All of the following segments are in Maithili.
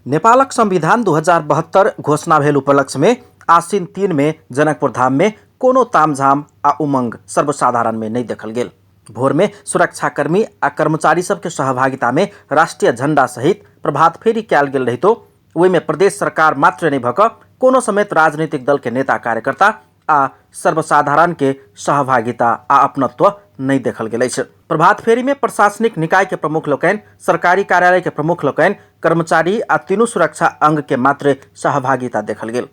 नेपालक संविधान 2072 घोषणा भेल उपलक्ष्यमे आश्विन 3 मे जनकपुर धाममे कोनो तामझाम आ उमंग सर्वसाधारणमे नहि देखल गेल। भोरमे सुरक्षाकर्मी आ कर्मचारी सबके सहभागितामे राष्ट्रिय झण्डा सहित प्रभात फेरी कयल गेल रहितो ओहिमे प्रदेश सरकार मात्र नहि भऽ कऽ कोनो समेत राजनीतिक दलके नेता कार्यकर्ता आ सर्वसाधारण के सहभागिता आ अपनत्व नहि देखल गेल अछि। प्रभात फेरी में प्रशासनिक निकाय के प्रमुख लोकनि, सरकारी कार्यालय के प्रमुख लोकनि, कर्मचारी आ तीनू सुरक्षा अंग के मात्र सहभागिता देखल गेल।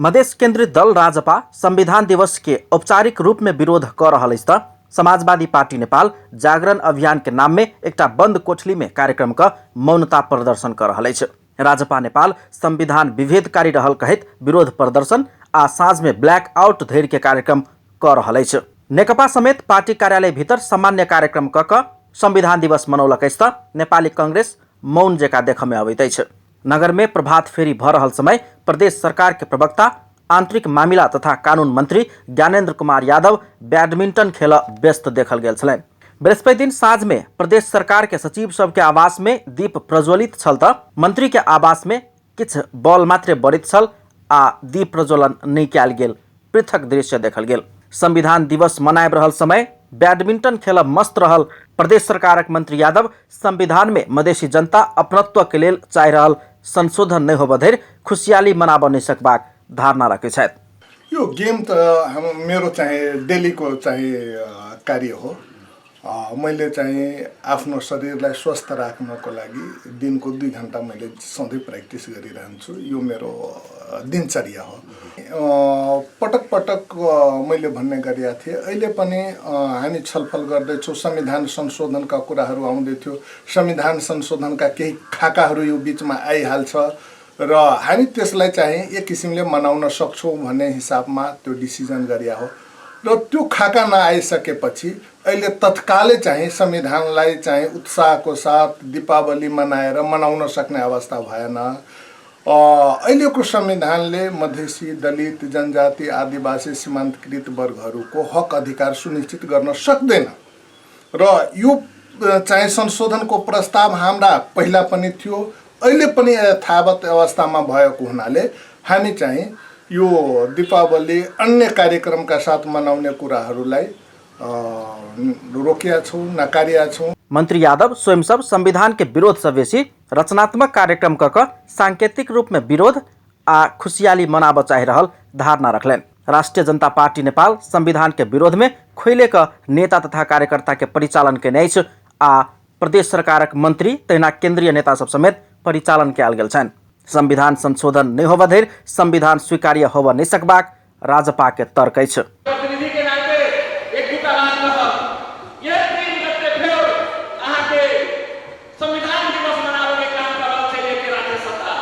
मधेश केंद्रित दल राजपा संविधान दिवस के औपचारिक रूप में विरोध क रहल अछि त समाजवादी पार्टी नेपाल जागरण अभियान के नाम में एकटा बंद कोठली में कार्यक्रम क मौनता प्रदर्शन क रहल अछि। राजपा नेपाल संविधान विभेदकारी रहल कहैत विरोध प्रदर्शन आ साँझ में ब्लैक आउट धरि के कार्यक्रम क रहल अछि। नेकपा समेत पार्टी कार्यालय भीतर सामान्य कार्यक्रम क क संविधान दिवस मनौलक अछि त नेपाली कांग्रेस मौन जकाँ देखऽ में अबैत अछि। नगर में प्रभात फेरी भ रहल समय प्रदेश सरकार के प्रवक्ता आंतरिक मामिला तथा कानून मंत्री ज्ञानेन्द्र कुमार यादव बैडमिंटन खेल व्यस्त देखल गेल छलनि। बृहस्पति दिन साँझ में प्रदेश सरकार के सचिव सबके आवास में दीप प्रज्वलित छल त मंत्री के आवास में किछु बॉल मात्र बरित छल आ दीप प्रज्वलन नहि कयल गेल पृथक दृश्य देखल गेल। संविधान दिवस मनाबि रहल समय बैडमिंटन खेलब मस्त रहल प्रदेश सरकारक मंत्री यादव संविधान में मधेसी जनता अपनत्व के लेल चाहि रहल संशोधन नहि होबऽ धरि खुशियाली मनाबऽ नहि सकबाक धारणा रखै छथि। यो गेम त मेरो चाहिँ डेलीको चाहिँ कार्य हो। मैले चाहिँ आफ्नो शरीरलाई स्वस्थ राख्नको लागि दिनको 2 घन्टा मैले सधैँ प्र्याक्टिस गरिरहन्छु। यो मेरो दिनचर्या हो। पटक पटक मैले भन्ने गरेका थिएँ, अहिले पनि हामी छलफल गर्दैछौँ। संविधान संशोधनका कुराहरू आउँदै थियो, संविधान संशोधनका केही खाकाहरू यो बिचमा आइहाल्छ र हामी त्यसलाई चाहिँ एक किसिमले मनाउन सक्छौँ भन्ने हिसाबमा त्यो डिसिजन गरिया हो। र त्यो खाका नआइसकेपछि अहिले तत्कालै चाहिँ संविधानलाई चाहिँ उत्साहको साथ दीपावली मनाएर मनाउन सक्ने अवस्था भएन। अहिलेको संविधानले मधेसी, दलित, जनजाति, आदिवासी, सीमान्तकृत वर्गहरूको हक अधिकार सुनिश्चित गर्न सक्दैन र यो चाहिँ संशोधनको प्रस्ताव हाम्रा पहिला पनि थियो, अहिले पनि यथावत अवस्थामा भएको हुनाले हामी चाहिँ यो दीपावली अन्य कार्यक्रमका साथ मनाउने कुराहरूलाई रोकिया छौँ, नकारिया छौँ। मंत्री यादव स्वयं सब संविधान के विरोध से बेसी रचनात्मक कार्यक्रम क क सांकेतिक रूप में विरोध आ खुशियाली मनाबऽ चाहि रहल धारणा रखलनि। राष्ट्रीय जनता पार्टी नेपाल संविधान के विरोध में खोले क नेता तथा कार्यकर्ता के परिचालन केने अछि आ प्रदेश सरकारक मंत्री तहिना केंद्रीय नेता सब समेत परिचालन कयल गेल छनि। संविधान संशोधन नहि होबऽ धरि संविधान स्वीकार्य होबऽ नहि सकबाक राजपा के तर्क अछि। प्रतिनिधि के नाते एक दूटा बात कहब, यह 3 गते फेर अहाँके संविधान दिवस मनाबे के काम कर रहल छै एक राज्य सत्ता।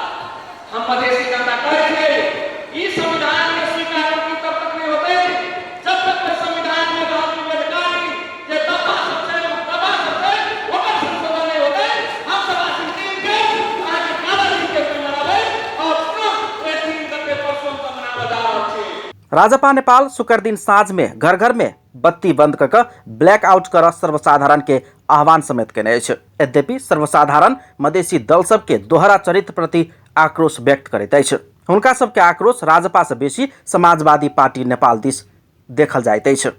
हम मधेसी जनता कहै छियै, ई संविधान के स्वीकार तब तक नहीं होतै जब तक के संविधान में रहल विभेदकारी जे दफा सब छै, दफा सब छै, ओकर संशोधन नहीं होतै। हम सब आसिन 3 के अहाँके काला दिन के रूप में मनाबै और पुनः ओहि 3 गते परसों हम सब मनाबऽ जा रहल छी। राजपा नेपाल शुक्र दिन साँझ में घर घर में बत्ती बंद कऽ कऽ ब्लैक आउट करऽ सर्वसाधारण के आह्वान समेत केने अछि। यद्यपि सर्वसाधारण मधेसी दल सबके दोहरा चरित्र प्रति आक्रोश व्यक्त करैत अछि। हुनका सबके आक्रोश राजपा से बेसी समाजवादी पार्टी नेपाल दिस देखल जाइत अछि।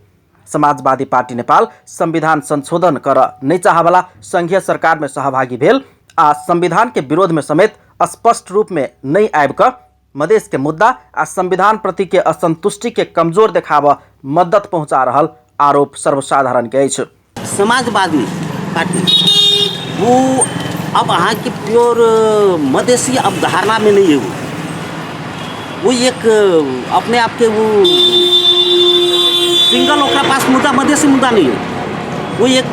समाजवादी पार्टी नेपाल संविधान संशोधन करऽ नहि चाहवला संघीय सरकार में सहभागी भेल आ संविधान के विरोध में समेत स्पष्ट रूप में नहि आबि कऽ मधेश के मुद्दा आ संविधान प्रति के असंतुष्टि के कमजोर देखाबऽ मदद पहुंचा रहल आरोप सर्वसाधारण के अछि। समाजवादी पार्टी वो अब अहाँ के प्योर मधेसी अवधारणा में नहीं है। वो एक अपने आप के वो सिंगल ओकरा पास मुद्दा मधेसी मुद्दा नहीं है। वो एक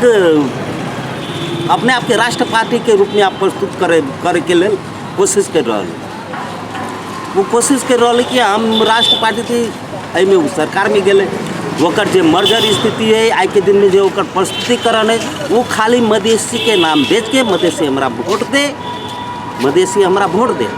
अपने आप के राष्ट्र पार्टी के रूप में आप प्रस्तुत करे के लेल कोशिश कर रहा है। वो कोशिश कर रहा है कि हम राष्ट्र पार्टी थी, एहिमे ओ सरकार में गेलै, ओकर जे मर्जर स्थिति है आइ के दिन में जे ओकर प्रस्तुतिकरण है वो खाली मधेसी के नाम बेच के मधेसी हमरा वोट दे, मधेसी हमरा वोट दे।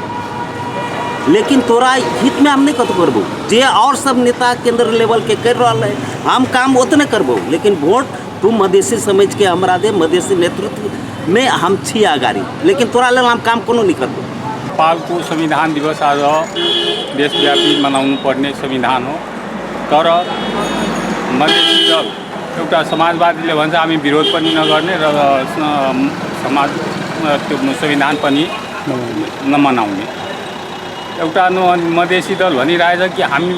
लेकिन तोरा हितमे हम नहि कतहु करबौ। जे आओर सब नेता केंद्र लेवलके करि रहल है, हम काम ओतने करबौ, लेकिन वोट तू मधेसी समझिके हमरा दे। मधेसी नेतृत्वमे हम छी अगाडि, लेकिन तोरा लेल हम काम कोनो नहि करबौ। नेपालको संविधान दिवस आज देशव्यापी मनाउनु पर्ने संविधान हो, तर मधेसी दल एउटा समाजवादीले भन्छ हामी विरोध पनि नगर्ने र समाज त्यो संविधान पनि नमनाउने। एउटा मधेसी दल भनिरहेछ कि हामी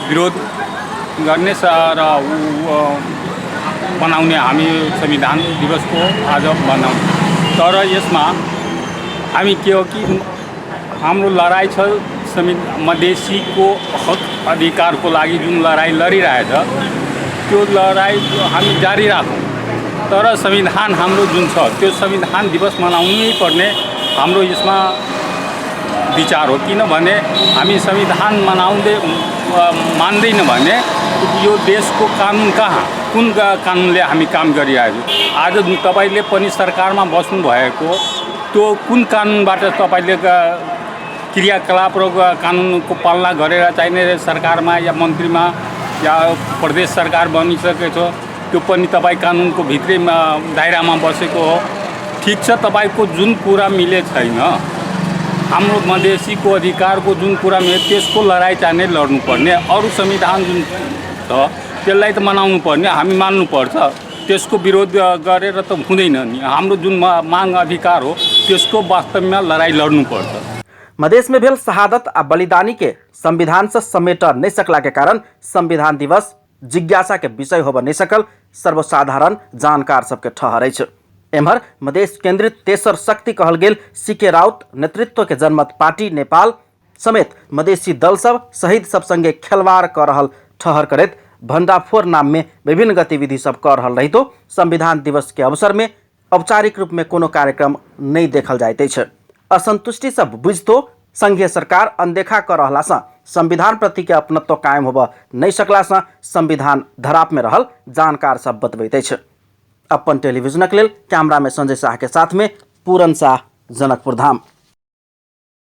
विरोध गर्ने र मनाउने, हामी संविधान दिवसको आज मनाउने। तर यसमा हामी के हो कि हाम्रो लडाइँ छ मधेसीको हक अधिकारको लागि, जुन लडाइँ लडिरहेछ त्यो लडाइँ हामी जारी राखौँ, तर संविधान हाम्रो जुन छ त्यो संविधान दिवस मनाउनै पर्ने हाम्रो यसमा विचार हो। किनभने हामी संविधान मनाउँदै मान्दैन भने यो देशको कानुन कहाँ, कुन कानुनले हामी काम गरिरहेको छौँ? आज तपाईँले पनि सरकारमा बस्नुभएको त्यो कुन कानुनबाट तपाईँले क्रियाकलाप र कानुनको पालना गरेर चाहिने सरकारमा या मन्त्रीमा या प्रदेश सरकार बनिसकेको छ, त्यो पनि तपाईँ कानुनको भित्रै दायरामा बसेको हो। ठिक छ, तपाईँको जुन कुरा मिले छैन, हाम्रो मधेसीको अधिकारको जुन कुरा मिले त्यसको लडाइँ चाहिँ लड्नुपर्ने। अरू संविधान जुन छ त्यसलाई त मनाउनु पर्ने, हामी मान्नुपर्छ, त्यसको विरोध गरेर त हुँदैन नि। हाम्रो जुन माग अधिकार हो त्यसको वास्तवमा लडाइँ लड्नुपर्छ। मधेश में भेल शहादत आ बलिदानी के संविधान से समेट नहीं सकला के कारण संविधान दिवस जिज्ञासा के विषय होब नहीं सकल सर्वसाधारण जानकार सबके ठहर अछि। एम्हर मधेश केंद्रित तेसर शक्ति कहल गेल सीके राउत नेतृत्व के जनमत पार्टी नेपाल समेत मधेसी दल सब शहीद सब संगे खेलवाड़ कर रहल ठहर करैत भंडाफोड़ नाम में विभिन्न गतिविधि सब कर रहल रहितो संविधान दिवस के अवसर में औपचारिक रूप में कोनो कार्यक्रम नहीं देखल जाइत अछि। असंतुष्टि सब बुझतो संघीय सरकार अनदेखा कर रहला सँ संविधान प्रति के अपनत्व कायम होब नहीं सकला सँ संविधान धराप में रहल जानकार सब बतबैत अछि। अपन टेलीविजनक लेल कैमरा में संजय शाह के साथ में पूरन शाह, जनकपुर धाम।